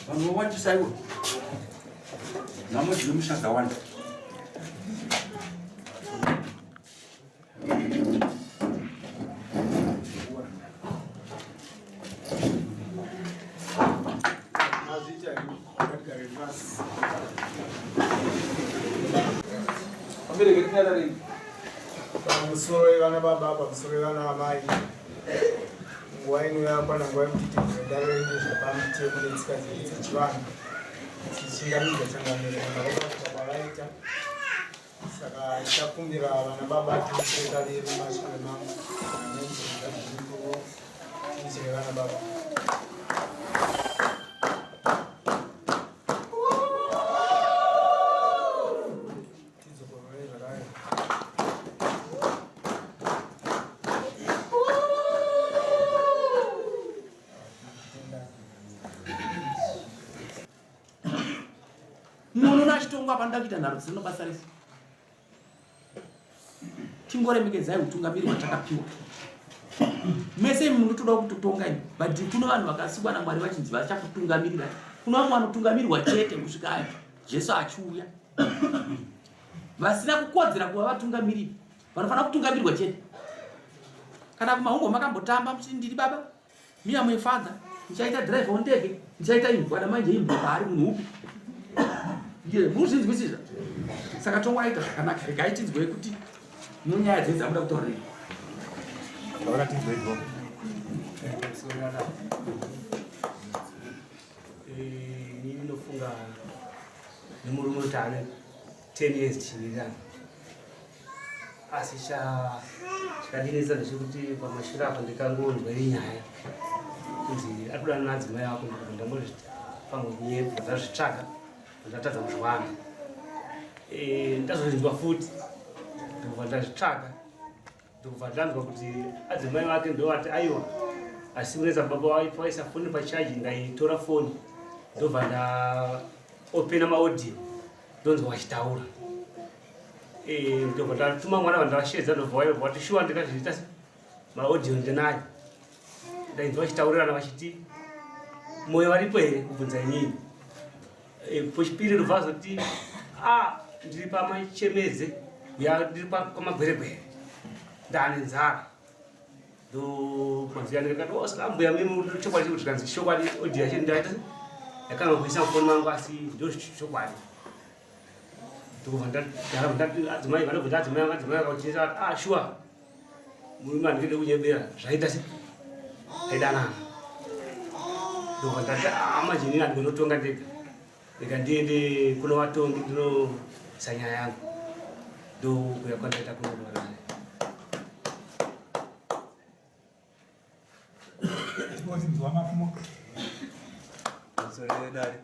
Vanhu vowandisa iwe. Nhamo dzine musha dzawanda. Pamusoro yevana baba, pamusoro yevana amai, nguva ino yakwana nguva yekuti tivhure dare redu zvepamutemo netsika dzedu dzechivanhu tichingamidza changamire kana baba vaita Saka tichakumbira vana baba tiisire kaviri mumashure mangu tiisire vana baba. Tidzokorore zvakare. Munhu unachitongwa panoda kuita nharo dzisina basa rese. Chingoremekedzai utungamiri hwatakapiwa. Mese imi munotoda kutotonga imi, but kuno vanhu vakasikwa naMwari vachinzi vachakutungamirira. Kuno vamwe vanotungamirirwa chete kusvika Jesu achiuya. Vasina kukodzera kuva vatungamiriri vanofanira kutungamirwa chete. Kana kumahungo makambotamba muchiti ndiri baba, Me am a father. Ndichaita driver wendege, ndichaita imbwa namanje imbwa paari munhu upi? Ndiye muzvinzwisisa. Saka tongo aita zvakanaka. Regai tinzwe kuti munyaya dzenyu dzamuda kutaura nei. Taura tinzwe izvo. Eh, ini ndinofunga nemurume kuti ane 10 years tichiwirirana asi chakandinetsa ndechekuti pamashure apa ndikangonzwa iri nyaya kunzi ari kudana naadzimai ako ndikabva ndangozviti pamwe kunyepa ndazvitsvaga ndatadza kuzviwana eh, ndazozvinzwa futi ndikubva ndazvitsvaga ndikubva ndanzwa kuti adzimai vake ndovati aiwa asi kunetsa baba vaisa foni pachaji ndaitora foni ndobva ndaopena maaudio ndonzwa vachitaura eh, ndobva ndatuma mwana vandavashedza ndobva waibva wati shuwa ndikazviita se maaudio ndinayo ndainzwa vachitaurirana vachiti moyo varipo here kubvunza inini eh, pochipiri ndobva azoti a ah, ndiri pamachemedze uya ndiri kwamagweregwere ndane nzara ndomanzwi anenge akati oh saka mbuya mimi chokwadi chekuti zvikanzi chokwadi audio yacho ndaita yakanga kuisa mufoni mangu asi ndo chokwadi ndokubva ndagara ndati adzimai vanobvunza adzimai vangu adzimai vakauchinisa vati ah sure murume andikede kunyebera zvaita se taidanana ndokubva ndati ah manje inini andinotonga ndega Rega ndiende kuno vatongi ndinoisa nyaya yangu ndokuya kwandaita kuno kuharare. Tinonzwa mapfumo. Pamusoro vedare.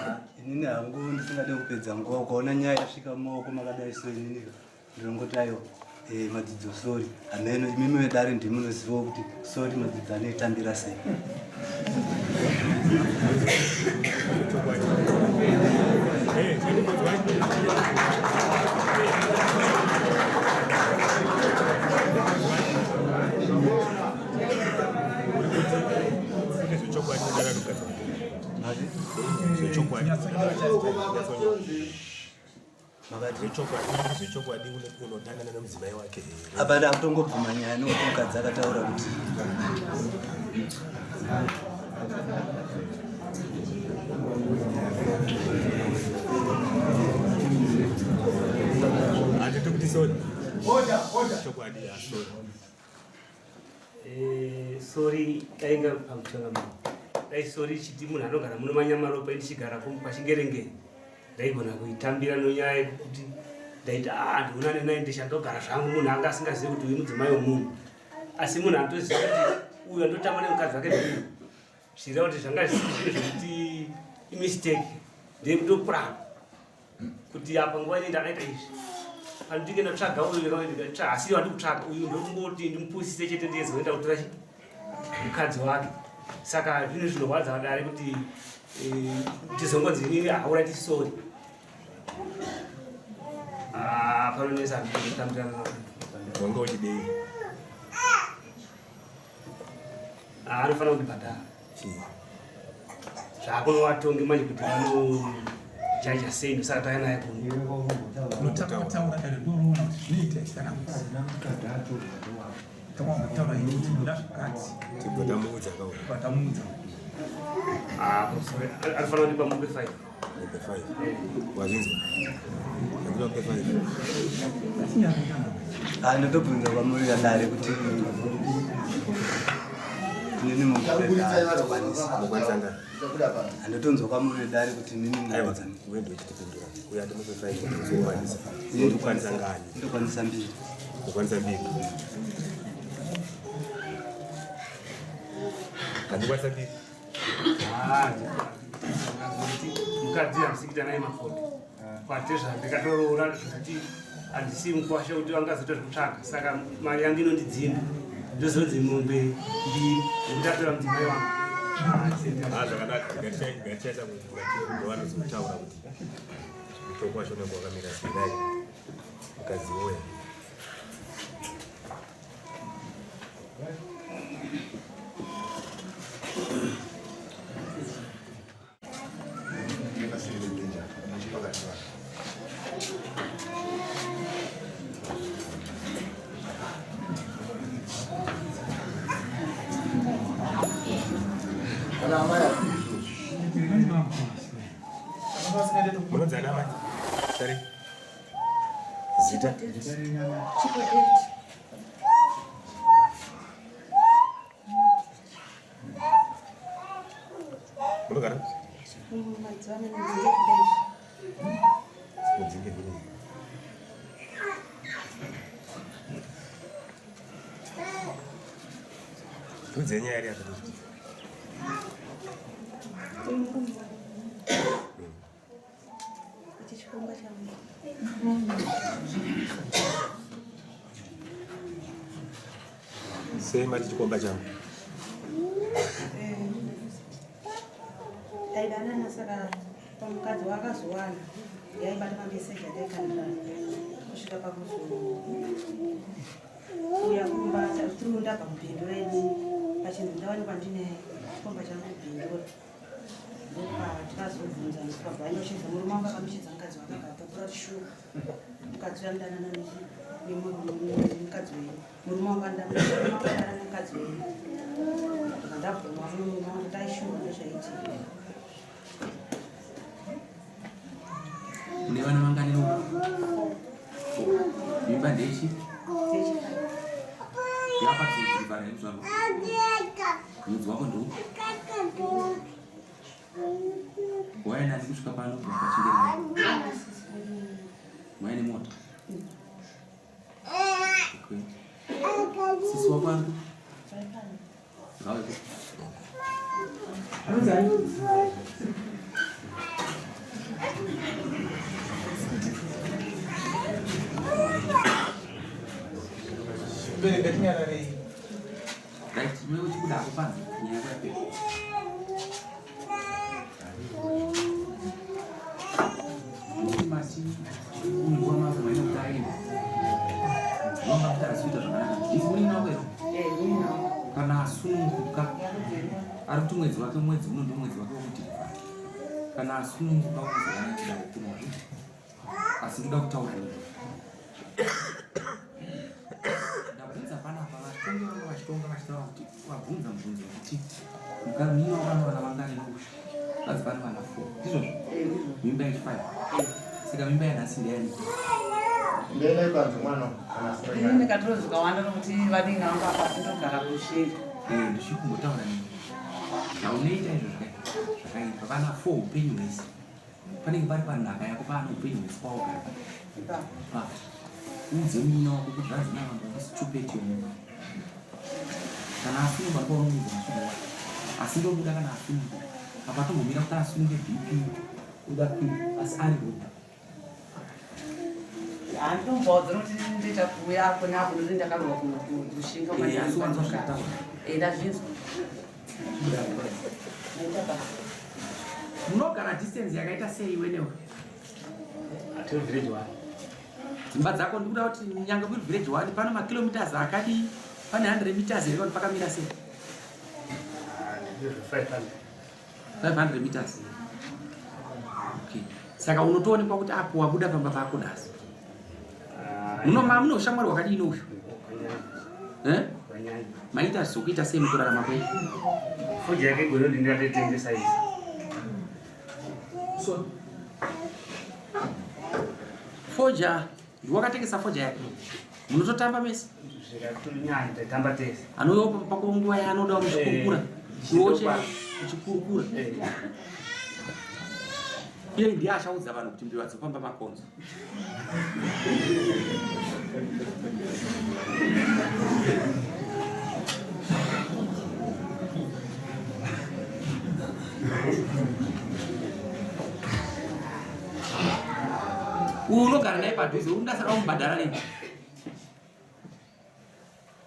Ah, inini hangu ndisingade kupedza nguva ukaona nyaya yasvika mumaoko makadai so inini ndinongoti aiwa eh, madzidzo sori hameno imimi vedare ndimunozivawo kuti sori madzidzo anoitambira sei Zvechokwadi. Zvechokwadi unodanana nemudzimai wake here? Apa ndakutongobvuma nyaya nokuti mukadzi akataura kuti Hatiti kuti sorry. Order, order. Chokwadi, sorry. Eh, sorry dainga pakutonga munhu dai sorry chiti munhu anogara muno manyamaropa ndichigara pachingerengere ndaigona kuitambira nonyaya yekuti ndaiti ah ndionane naye ndichandogara zvangu munhu anga asingazivi kuti uyu mudzimai wemunhu asi munhu anotoziva kuti uyu andotamba nemukadzi wake ndeuyu zvichireva kuti zvanga zvisiri zvinhu zvekuti imistake ndeyekutopurana kuti apa nguva ine ndakaita izvi pandinge ndatsvaga uyu asi wandi kutsvaga uyu ndokungoti ndimupusise chete ndiyezoenda kutora chi mukadzi wake saka zvinhu zvinorwadza vadare kuti eh, tizongonzi inini haura tisori ah, panonetsa kutambirana wanga uchidei? Anofanira kundibhadhara. Zvakuno vatongi manje kuti vanochaija sei ndosaka tauya naye kuno. Unotanga kutaura dare ndoroona kuti zvinoita here kana kuti tanga kutaura here kuti ndoda zvakati. Tibva tamuudza kawo. Tibva tamuudza. Ah, sorry. Anofanira kundipa mombe 5. Mombe 5. Wazvinzwa? Ndakuda mombe 5. Ah, ndotobvunza kwamuri kadare kuti nini mokwanisa ngani? Andotonzwa kwamuri dare kuti nini Aiwa, iwe ndiwe chitipindura. Uya ati mombe 5 ndokwanisa. Ndokwanisa ngani? Ndokwanisa mbiri. Ndokwanisa mbiri. Andikwanisa mbiri. Ah, mukadzi handisi kuita naye mafoto kwatezva ndikatoroora zvekuti handisi mukwasha kuti vangazoita zvekutsvaga saka mari yangu inondidzimba ndozonzi mombe mbiri nekuti atora mudzimai wangu. Ah, zvakanaka ngatichaita kuti vanozotaura kuti mutoko wacho unenge wakamira sei dai mukadzi woya. Munonzi ana mai? Sorry. Zita? Munogara? Mudzinge village. Tiudzei nyaya iri apa. Ichi chikomba changu. Sei mati chikomba changu? Eh, taidanana saka pamukadzi waakazowana yaibata mameseji ataikandirana kusvika pakuzouya kumba tiri ndabva mubindu redu pachinzi ndawanikwa ndine chikomba changu kubindura. Ndopaatikazobvunza ndikabva ainoshedza murume wangu akamushedza mukadzi wake akatapura shuwa mukadzi uya anodanana nemukadzi wenyu murume wangu anodanana nemukadzi wenyu ndikabva ndabvuma murume wangu kuti aishuwa ndozvaiitika. Une vana vangani no? Mimba ndechi? Yakatozivara zvako. Mudzi wako ndo. Waenda nani kusvika pano pachingeri? Waine mota. Okay. Sisi wako ari? Right, iwe uchibuda hako panze nyaya yako yapera. Mati unguva mako maina kuti aende. Wanga kuti asiita zvakanaka. Ndisi munin'ina wako here? Kana asununguka ari kuti mwedzi wake mwedzi uno ndomwedzi wake wekuti kana asununguka unozovana kuno asi ndoda kutaura nemi. Ndabvunza panapa vatongi vanga vachitonga vachitaura kuti vabvunza mubvunzo wekuti mukamina wakana vana vangani nousha vanzi pane vana four ndizvozvo mimba yechi five saka mimba yanhasi ndeyani Ndene panze mwana kana Ini ndikatora zvakawanda nokuti vadingi vangu apa ndogara kushinga. Eh, ndichikumbotaura nemi zvaunoita izvo zvakaipa vana four upenyu hwese panenge pari panhaka yako paane upenyu hwese paugara pa uudze munyina wako kuti zvanzi navambo ndisichupeti yomunhu kana asunungwa ndopaunomuudza masungo wake asi ndomuda kana asunungwa apa tombomira kuti asununge bp uda kwi asi ari ropa Handitomboudza nokuti ndoita kuuya apo neapo nokuti ndakarohwa kushinga Eh, asi wanzwa zvataura. Eh, ndazvinzwa. Maita basa. Munogara distance yakaita sei iwe newe? Atiri village one. Dzimba dzako ndikuda kuti nyange kuri village one pane makilometers akadii pane 100 meters here kana pakamira sei? 500 meters. Okay. Saka unotoonekwa kuti apo wabuda pamba pako nhasi. Muno mune ushamwari hwakadini uyu? Eh? Maita zokuita sei mukurarama kwenyu? Fodya yake gore ndingatitengesa izi. So Fodya ndiwakatengesa fodya yake. Munototamba mese? Zvikatonyanya taitamba tese. Anouya pako nguva yaanoda muchikurukura. Iwoche muchikurukura. Iye ndiye achaudza vanhu kuti mbiwa dzofamba makonzo. Uyu unogara naye padhuze uri ndasara kumubhadhara rini?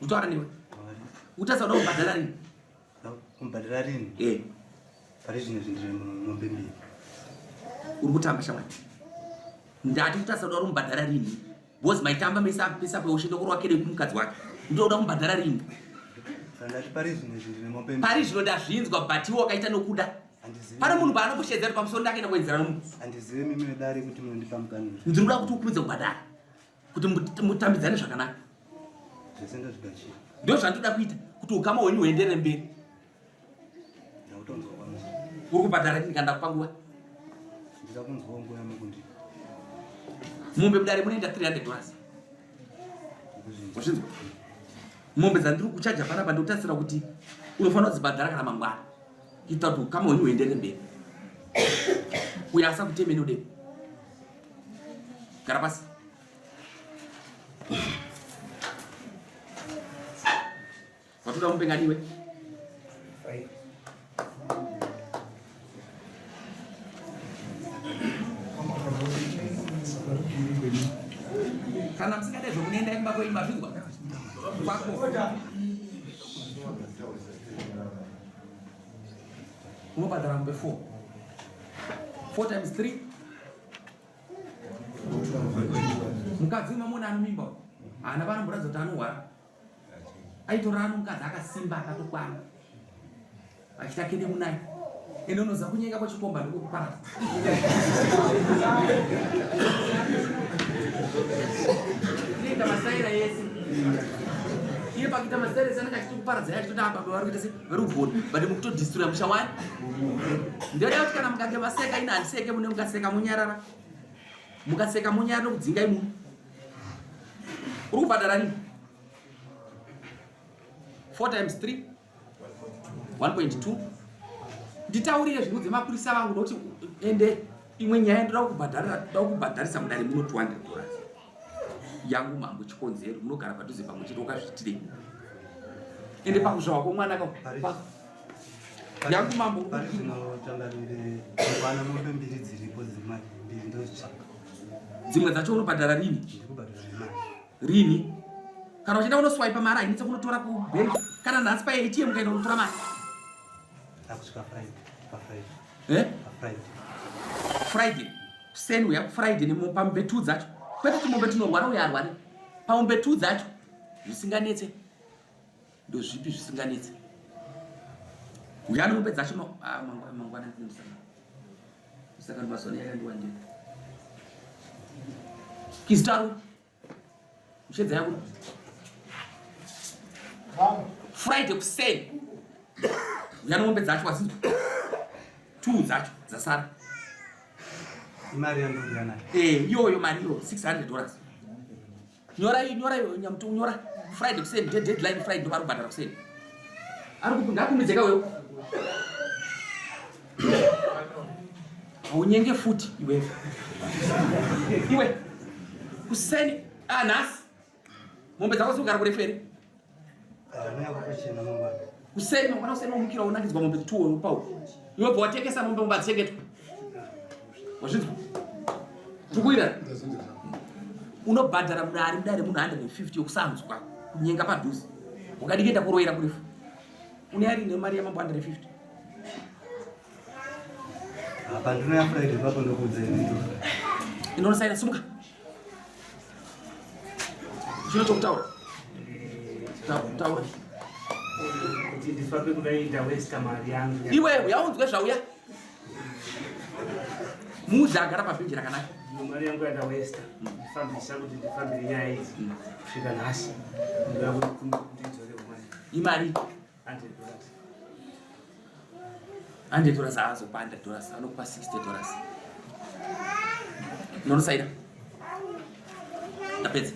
Nditaura newe. Utasada kumubhadhara rini? Kumubhadhara rini? Eh. Pari zvino zvindiri mombe mbiri. Uri kutamba shamwari. Ndati utasada kumubhadhara rini? Because maitamba mese pese apo uchienda kurwa kere kumukadzi wake. Ndoda kumubhadhara rini? Ndati pari zvino zvindiri mombe mbiri. Pari zvino ndazvinzwa but iwe wakaita nokuda. Pane munhu paanokushedza kuti pamusoro ndakaenda kuenzera nomunhu. Handizive mimi vedare kuti munondipa mukana. Ndiri kuda kuti ukurumidze kubhadhara. Kuti mutambidzane zvakanaka. Zvese ndozvigashira. Ndozvandinoda kuita kuti ukama hwenyu huenderere mberi. Ndakutonzwa kwangu. Uri kubhadhara rini kana ndakupa nguva? Ndida kunzwa nguva yamukundipa. Mombe mudare munoenda 300 dollars. Wazvinzwa? Mombe dzandiri kuchaja panapa ndikutarisira kuti unofanira kudzibhadhara kana mangwana. Kuita kuti ukama hwenyu huenderere mberi. Uyo asakuteme nodei. Gara pasi. Watoda mupenganiwe. Kana musingade zvokunoenda kumba kwenyu mazvinzwa? Kwako. Unobhadhara mombe 4. 4 times 3 mukadzi unomona anomimba haana vanomboratidza kuti anorwara aitora ano mukadzi akasimba akatokwana achita kende munaye ende unoziva kunyenga kwechikomba ndikokuparadza inoita masaira yese iye pakuita masaira ese anenge achitokuparadza yacho toti ababa vari kuita se vari kugona but mukutodistroya musha wani ndoda kuti kana mukange maseka ini handiseke mune mukaseka munyarara mukaseka munyarara nokudzinga imuno uri kubhadhara rini 4 times 3 1.2 nditaurire zvinhu dzemapurisa vangu nokuti ende imwe nyaya ndoda kubhadharira ndoda kubhadharisa mudare muno 200 dollars yangu mambo chikonzero munogara padhuze pamwe chete wakazviitirei ende pakuzvawa kwomwana ka yangu mambo pari zvino changamire vana mombe mbiri dziripo dzimai mbiri ndozvitsvaka dzimwe dzacho unobhadhara rini ndikubhadhara nemari rini kana uchienda kunoswaipa mari hainetse kunotora kubank kana nhasi paatm ukaenda kunotora mari akusvika friday pafriday eh? pafriday friday kuseni uya kufriday pamombe two dzacho kwete kuti mombe tinorwara uya arware pamombe two dzacho zvisinganetse ndozvipi zvisinganetse uya nomombe dzacho ah, mangwana ndine musangano mazuva yakandiwandira kizitaru Mshedza yako. Friday kuseni. Uya mombe dzacho wazinzwa. Two dzacho dzasara. Imari yandokuya nayo. Eh, iyoyo mari iyo 600 dollars. Nyora iyo, nyora iyo nyamuti nyora. Friday kuseni, deadline Friday ndo vari kubhadhara kuseni. Ari kupi ngakumidzeka wewe. Haunyenge futi iwe. Iwe. Kuseni ah nhasi. Mombe dzako dzikugara kurefu here? Kuseni mangwana kuseni womukira wonakidzwa mombe tuwo upawo. Iwe bva watengesa mombe mumba dzichengetwa. Wazvinzwa? Tukuira. Unobhadhara mudare mudare munhu 150 yokusanzwa kunyenga padhuze. Wakadikenda kuroyera kurefu. Une ari nemari yamambo 150. Apa ndinoya Friday papo ndokuudza ini. Inonosaina simuka. Chino chokutaura. Taura. Kuti Kuti ndifambe kudai ndawesta mari yangu. Iwe uyaunzwe zvauya. Muudze agara pabhenji rakanaka. Mari yangu yandawesta ndifambisa kuti ndifambire nyaya idzi kusvika nhasi. Ndoda kuti ndidzore mari. Imari? 100 dollars. 100 dollars aazopa 100 dollars anokupa 60 dollars. Unonosaina? Ndapedza.